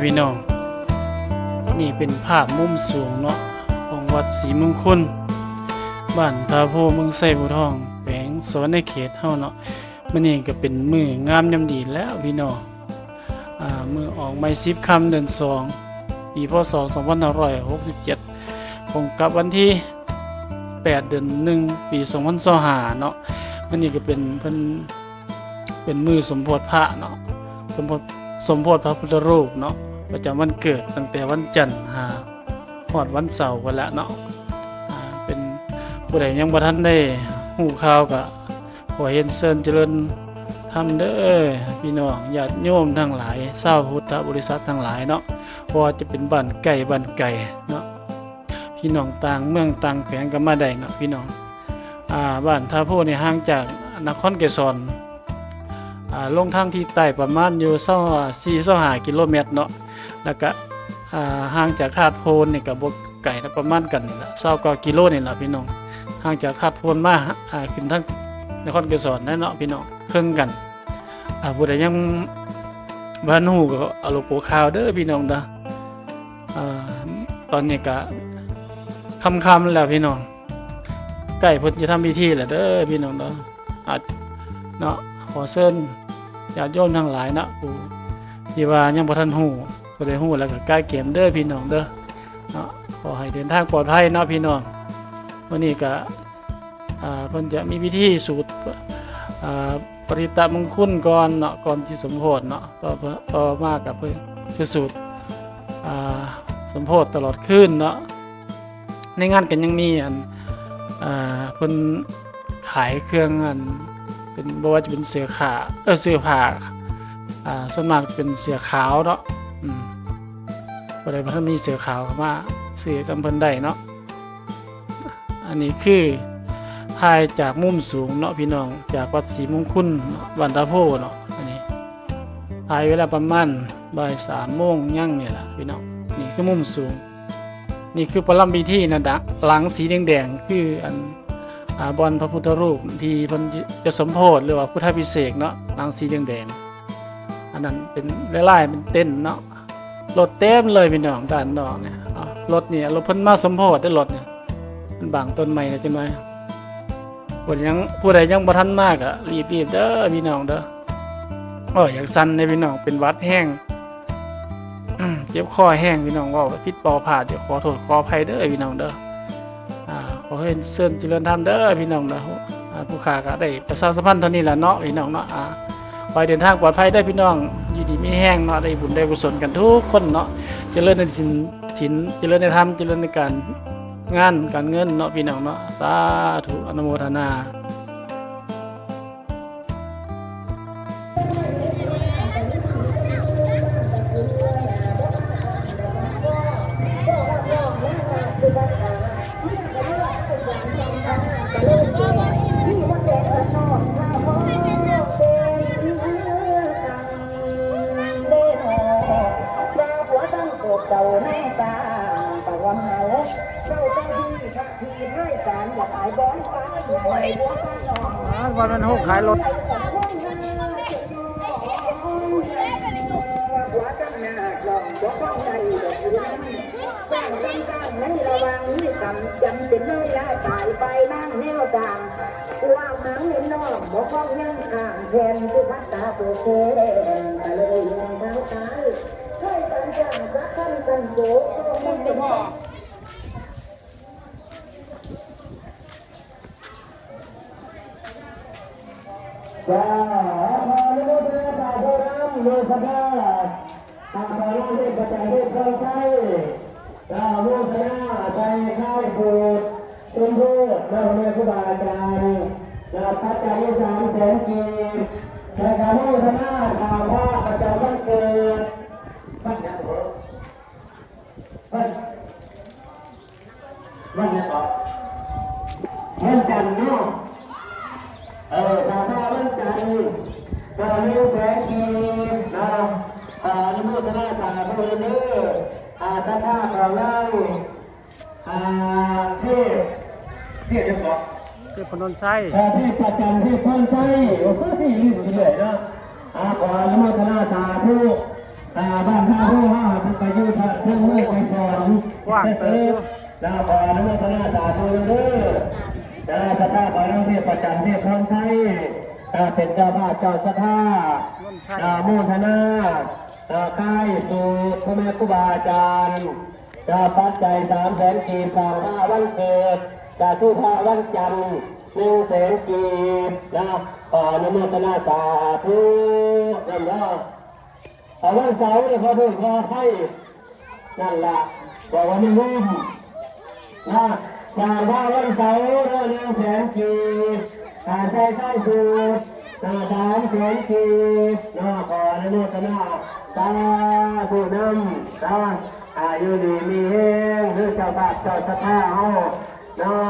ພີ່ນ້ອງ ນີ້ເປັນພາບມຸມສູງເນາະ ຂອງວັດສີມຸງຄຸນ ບ້ານທ່າໂພ ເມືອງໄຊບູທອງ ແຂວງສະຫວັນນະເຂດເຮົາເນາະ. ມື້ນີ້ກໍເປັນມື້ງາມຍາມດີແລ້ວພີ່ນ້ອງ ອາ ມື້ອອກໃໝ່ສິບຄ່ຳເດືອນສອງ ປີ ພ.ສ. ສອງພັນຫ້າຮ້ອຍຫົກສິບເຈັດ ກົງກັບວັນທີແປດ ເດືອນໜຶ່ງ ປີ ສອງພັນຊາວຫ້າເນາະ. ມື້ນີ້ກໍເປັນ ເພິ່ນ ເປັນມື້ສົມໂພດພະເນາະ ສົມໂພດ ສົມໂພດພະພຸດທະຮູບເນາະ ປະຈຳວັນເກີດ ຕັ້ງແຕ່ວັນຈັນຫາຮອດວັນເສົາພຸ້ນລະເນາະ. ອາ ເປັນ ຜູ້ໃດຍັງບໍ່ທັນໄດ້ຮູ້ຂ່າວກໍ ຂໍຮຽນເຊີນຈະເລີນທຳເດີພີ່ນ້ອງ ຍາດໂຍມທັງຫຼາຍ ຊາວພຸດທະບໍລິສັດທັງຫຼາຍເນາະ ບໍ່ວ່າຈະເປັນບ້ານໃກ້ບ້ານໄກເນາະ ພີ່ນ້ອງຕ່າງເມືອງຕ່າງແຂວງກໍມາໄດ້ເນາະພີ່ນ້ອງ. ອາ ບ້ານທ່າໂພນີ້ຫ່າງຈາກນະຄອນໄກສອນ ອາ ລົງທາງທິດໃຕ້ປະມານຢູ່ຊາວສີ່ ຊາວຫ້າກິໂລແມັດເນາະ ແລ້ວກະ ອາ ຫ່າງຈາກທາດໂພນນີ້ກໍບໍ່ໄກນະ ປະມານກັນນີ້ລະ ຊາວກວ່າກິໂລນີ້ລະພີ່ນ້ອງ. ຫ່າງຈາກທາດໂພນມາ ອາ ຂຶ້ນທາງນະຄອນໄກສອນແດ່ເນາະພີ່ນ້ອງ ເຄິ່ງກັນ. ອາ ຜູ້ໃດຍັງບໍ່ທັນຮູ້ກໍເອົາລູກໂປຂ່າວເດີພີ່ນ້ອງເດີ. ອາ ຕອນນີ້ກະຄ່ຳໆແລ້ວພີ່ນ້ອງ ໃກ້ເພິ່ນຈະທຳພິທີແລ້ວເດີພີ່ນ້ອງເດີ. ອາ ເນາະ ຂໍເຊີນຍາດໂຍມທັງຫຼາຍເນາະ ຜູ້ທີ່ວ່າຍັງບໍ່ທັນຮູ້ ຜູ້ໃດຮູ້ແລ້ວກໍກະກຽມເດີພີ່ນ້ອງເດີເນາະ. ຂໍໃຫ້ເດີນທາງປອດໄພເນາະພີ່ນ້ອງ. ມື້ນີ້ກະ ອາ ເພິ່ນຈະມີພິທີສູດ ອາ ປະລິດຕະມຸງຄຸນກ່ອນເນາະ ກ່ອນຊິສົມໂພດເນາະ. ຕໍ່ ຕໍ່ມາກໍເພິ່ນຈະສູດ ອາ ສົມໂພດຕະຫຼອດຄືນເນາະ. ໃນງານກໍຍັງມີອັນ ອາ ເພິ່ນຂາຍເຄື່ອງອັນ ເປັນ ບໍ່ວ່າຈະເປັນເສື້ອຂາ ເອີ ເສື້ອຜ້າ ອາ ສ່ວນມາກຈະເປັນເສື້ອຂາວເນາະ. ອືມ ຜູ້ໃດບໍ່ທັນມີເສື້ອຂາວກໍມາຊື້ນຳເພິ່ນໄດ້ເນາະ. ອັນນີ້ຄືຖ່າຍຈາກມຸມສູງເນາະພີ່ນ້ອງ ຈາກວັດສີມຸງຄຸນ ບ້ານຕາໂພເນາະ. ອັນນີ້ຖ່າຍເວລາປະມານບ່າຍສາມໂມງຍັງນີ້ລະພີ່ນ້ອງ. ນີ້ຄືມຸມສູງ ນີ້ຄືປະລຳພິທີນະ ດະ ຫຼັງສີແດງໆ ຄືອັນ ອາ ບ່ອນພະພຸດທະຮູບທີ່ເພິ່ນຈະ ຈະສົມໂພດ ຫຼືວ່າພຸດທາພິເສກເນາະ ຫຼັງສີແດງໆ. ອັນນັ້ນເປັນລາຍໆ ເປັນເຕັນເນາະ ລົດເຕັມເລີຍພີ່ນ້ອງ ດ້ານນອກນີ້. ເອົາ ລົດນີ້ ລົດເພິ່ນມາສົມໂພດເດ້ ລົດນີ້ ມັນບັງຕົ້ນໄມ້ແດ່ຈັກໜ້ອຍ. ຜູ້ໃດຍັງ ຜູ້ໃດຍັງບໍ່ທັນມາກໍລີບໆເດີພີ່ນ້ອງເດີ. ໂອ້ຍ ຢາກສັ່ນເດ້ພີ່ນ້ອງ ເປັນຫວັດແຮງ ເຈັບຄໍແຮງພີ່ນ້ອງ ເວົ້າຜິດເວົ້າພາດ ຂໍໂທດຂໍອະໄພເດີພີ່ນ້ອງເດີ. ອາ ຂໍໃຫ້ເຊີນຈະເລີນທຳເດີພີ່ນ້ອງເດີ. ອາ ຜູ້ຂ້າກໍໄດ້ປະຊາສຳພັນເທົ່ານີ້ລະເນາະພີ່ນ້ອງເນາະ. ອາ ຂໍໃຫ້ເດີນທາງປອດໄພເດີພີ່ນ້ອງ ຢູ່ດີມີແຮງເນາະ ໄດ້ບຸນໄດ້ກຸສົນກັນທຸກຄົນເນາະ. ຈະເລີນໃນສິນ ສິນ ຈະເລີນໃນທຳ ຈະເລີນໃນການງານການເງິນເນາະພີ່ນ້ອງເນາະ. ສາທຸ ອະນຸໂມທະນາ. ອ້າວ ວ່າແມ່ນໂຮກຂາຍລົດ. ຈ້າ ຂໍອະນຸໂມທະນາສາທຸນຳ ໂມທະນາ ອາ ພະລາເທບພະຈັນເທບພອນໄຊ ອາ ໂມທະນາໃສ່ຄ້າຍຂູດສົມໂພດ ນຳພໍ່ແມ່ຄູບາອາຈານ ນະ ປັດໄຈສາມແສນກີບ ແລະກະໂມທະນາຄ່າພະປະຈຳວັນເກີດ ວັນຫຍັງເກາະ? ວັນຫຍັງເກາະ? ວັນຈັນເນາະ ເອີ ຖ້າວ່າວັນຈັນກໍໜຶ່ງແສນກີບເນາະ. ອາ ອະນຸໂມທະນາສາທຸເດີ ອາ ສັດທາຂອງເຮົາ ອາ ເທບ ເທບຫຍັງເກາະ? ເທບພະນົນໄຊ ເອີ ເທບພະຈັນ ເທບພອນໄຊ ໂອ້ຍ ລືມເລື້ອຍເນາະ. ອາ ຂໍອະນຸໂມທະນາສາທຸ ອ່າ ບ້ານທ່າໂພເຮົາເພິ່ນໄປຢູ່ທາງເທິງເມືອງໄກສອນ ກວ້າງເຕີບຢູ່ ນະ ຂໍອະນຸໂມທະນາສາທຸນຳເດີ ນະ ສັດທາຂອງນາງເທບພະຈັນ ເທບທອງໄຊ ນະ ເປັນເຈົ້າພາບເຈົ້າສັດທາ ນະ ໂມທະນາ ນະ ກາຍສູດ ພໍ່ແມ່ຄູບາອາຈານ ນະ ປັດໄຈສາມແສນກີບ ສ້າງພະວັນເກີດ ສາທຸ ພະວັນຈັນ ໜຶ່ງແສນກີບ ນະ ຂໍອະນຸໂມທະນາສາທຸນຳເດີ. ອາ ວັນເສົານີ້ຂໍໂທດຂໍອະໄພ ນັ້ນລະ ເວົ້າວ່າມັນລືມນະ ສ້າງພະວັນເສົາເນາະ ໜຶ່ງແສນກີບ ອາ ໃສ່ກາຍສູດ ອາ ສາມແສນກີບເນາະ ຂໍອະນຸໂມທະນາສາທຸນຳເນາະ ອາ ຢູ່ດີມີແຮງ ຄືເຈົ້າພາບເຈົ້າສັດທາເຮົາເນາະ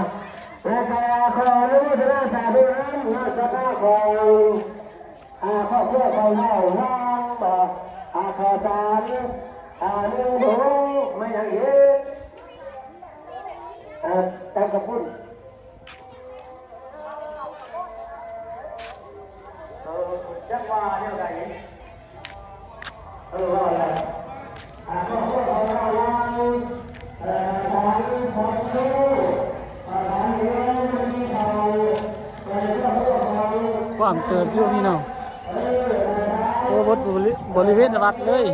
ແລະກະຂໍອະນຸໂມທະນາສາທຸນຳເນາະ ສັດທາຂອງ ອ່າ ຄອບຄົວຂອງເຮົາ ນາງ ອ່າ ອ່າ ເຂົ້າສານ ອ່າ ໜຶ່ງຖົງ ແມ່ນຫຍັງອີກ ເອີ ຕຳກະປຸ້ນ ເອີ ຈັກວ່າແນວໃດ ເອີ ວ່າແລ້ວ ອ່າ ຄອບຄົວຂອງເຮົາ ນາງ ເອີ ສານ ຂອງ ອ່າ ສານ ເອີ ມັນມີເຂົາ ກວ້າງເຕີບຢູ່ພີ່ນ້ອງ ໂອ້ ເບິດບໍລິ ບໍລິເວນວັດເລີຍ.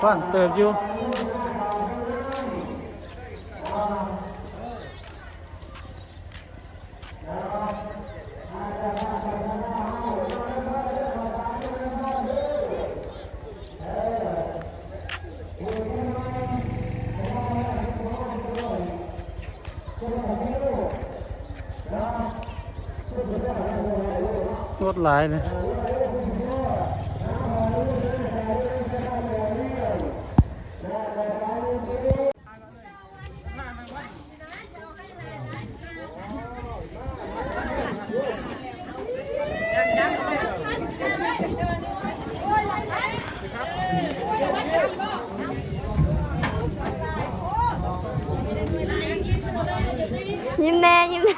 ກວ້າງເຕີບຢູ່ ລົດຫຼາຍເລີຍ. ຍິ້ມແນ່ ຍິ້ມແນ່.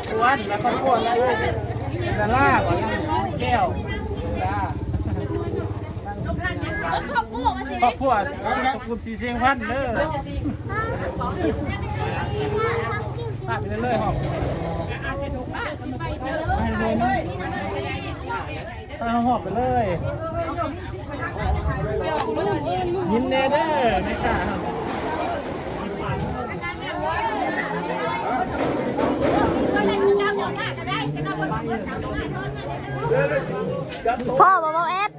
ຊວນ ແລ້ວຄອບຄົວ ແລ້ວດາລາ ແກ້ວ ດາລາ ຄອບຄົວ ຄອບຄົວ ຕະກູນສີຊຽງພັນເດີ ພາໄປເລີຍ ຮອບ ເອົາ ຮອບໄປເລີຍ. ຍິ້ມແນ່ເດີ ແມ່ຄ້າ. ພໍ້ບໍ່ ເບົາແອດ?